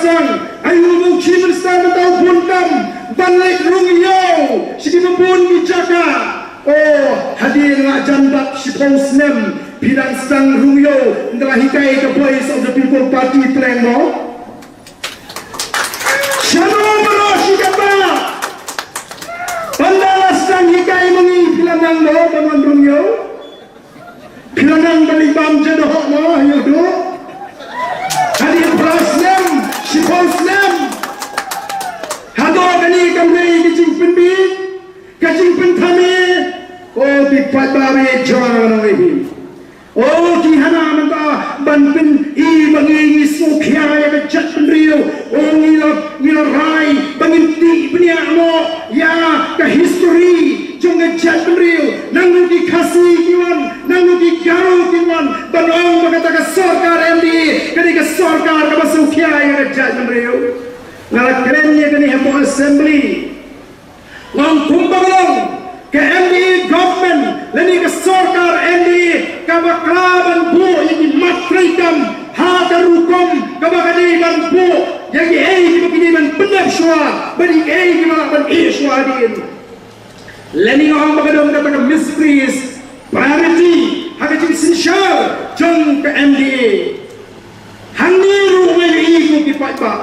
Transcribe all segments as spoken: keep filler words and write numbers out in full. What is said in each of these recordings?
Sang, ai u bun Chief Minister mynta u bun kam ban leit rung ïew sha kiba bun ki jaka. O, hadien la jan bad shiphew snem phi dang sdang rung ïew, ynda la hikai ka Voice of the People Party pleng mo. Shano baroh shi katta. Ynda la sdang hikai ma ngi phi la nang mo ban wan rung ïew. Phi la nang ban ïa bam ja dohkha mo, ïa doh. Hadien phra snem, shiphew snem. Hato kane kam dei ka jingpynbiej, ka jingpynthame. O ki paidbah jong ngi. O ki hana mynta ban pyni ba ngi ngi sngewkhia ïa ka jaitbynriew. O ngi la, ngi la rai ba ngin tih bniah noh ïa ka history jong ka jaitbynriew. Nangno ki Khasi ki wan, nangno ki Garo ki wan ban ong ba kata ka sorkar M D A ka dei ka sorkar kaba sngewkhia ïa ka jaitbynriew. Nga la kren ïa kane hapoh Assembly. Nga ong kumba ka long ka M D A government lane ka sorkar M D A kaba kla ban buh ïa ki mat treikam ha ka rukom kaba ka dei ban buh ïa kiei kiba ki dei ban pyndep shuwa bad ïa kiei kiba lah ban ïeh shuwa hadien. Lane nga ong ba ka don kata ka misplaced priority ha ka jingsynshar jong ka M D A. Hangne ruh nga ïohi ko ki paidbah.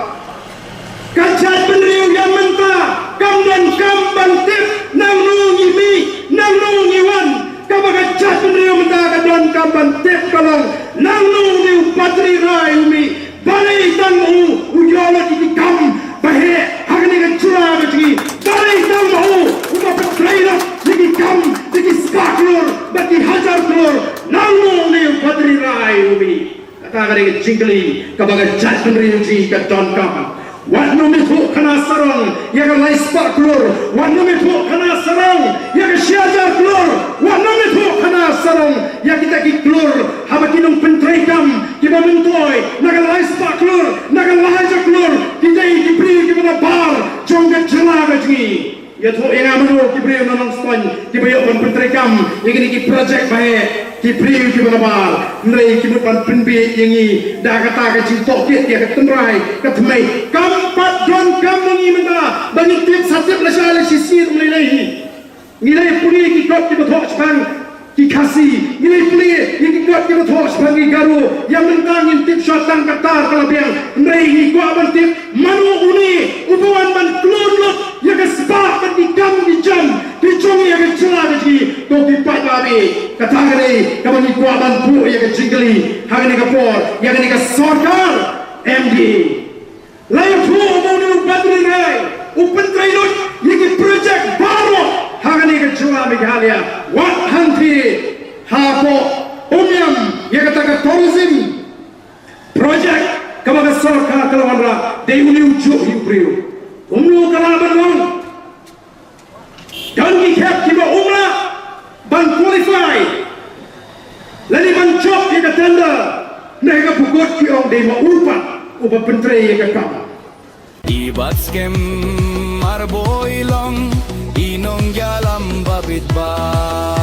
Ka jaitbynriew ïa mynta kam don kam ban tip nangno ngi mih, nangno ngi wan. Kaba ka jaitbynriew mynta ka don kam ban tip ka long nangno une u Badri Rai u mih. Balei tang ma u u ïoh lut ïa ki kam ba heh ha kane ka jylla ka jong ngi? Balei tang ma u uba pyntrei lut ïa ki kam ïa ki spah klur bad ki hajar klur? Nangno une u Badri Rai u mih? Kata ka dei ka jingkylli kaba ka jaitbynriew jong ngi ka donkam. Wat nym ïathuh khana sarong ïa ka lai spah klur. Wat nym ïathuh khana sarong ïa ka shi hajar klur. Wat nym ïathuh khana sarong ïa kita ki klur haba ki nongpyntreikam kiba myntoi na ka lai spah klur, na ka lai hajar klur, ki dei ki briew kiba nabar jong ka jylla ka jong ngi. Ïathuh ïa nga mano ki briew na Nongstoiñ kiba ïoh ban pyntreikam ïa kine ki projek ba heh, ki briew kiba nabar. Hynrei ki mut ban pynbiej ïa ngi da kata ka jingtohkit ïa ka tynrai ka thymmai. Kam pat donkam ma ngi mynta ba ngin tip sa tip lashai lashisien, ym lei lei hi. Ngi la pule ïa ki kot kiba thoh shaphang ki Khasi, ngi la pule ïa ki kot kiba thoh shaphang ki Garo. Ïa mynta ngin tip shwa tang ka tar ka la biang. Hynrei ngi kwah ban tip mano une uba wan ban klun lut ïa ka spah bad ki kam ki jam ki jong ngi ha ka jylla ka jong ngi. Ko ki paidbah, kata ka dei kaba ngi kwah ban buh ïa ka jingkylli ha kane ka por ïa kane ka sorkar M D A. La ïathuh ba une u Badri Rai u pyntrei lut ïa ki projek baroh ha kane ka jylla Meghalaya. Wat hangtei hapoh Umiam ïa kata ka tourism projek kaba ka sorkar ka la wanrah, dei une u juh hi u briew. Kumno ka lah ban long? Don ki khep kiba um lah ban qualify lane ban jop ïa ka tender, ne ka pukut ki ong dei ma u pat uba pyntrei ïa ka kam. I bat skhem ar boi long i nongïalam ba bit ba.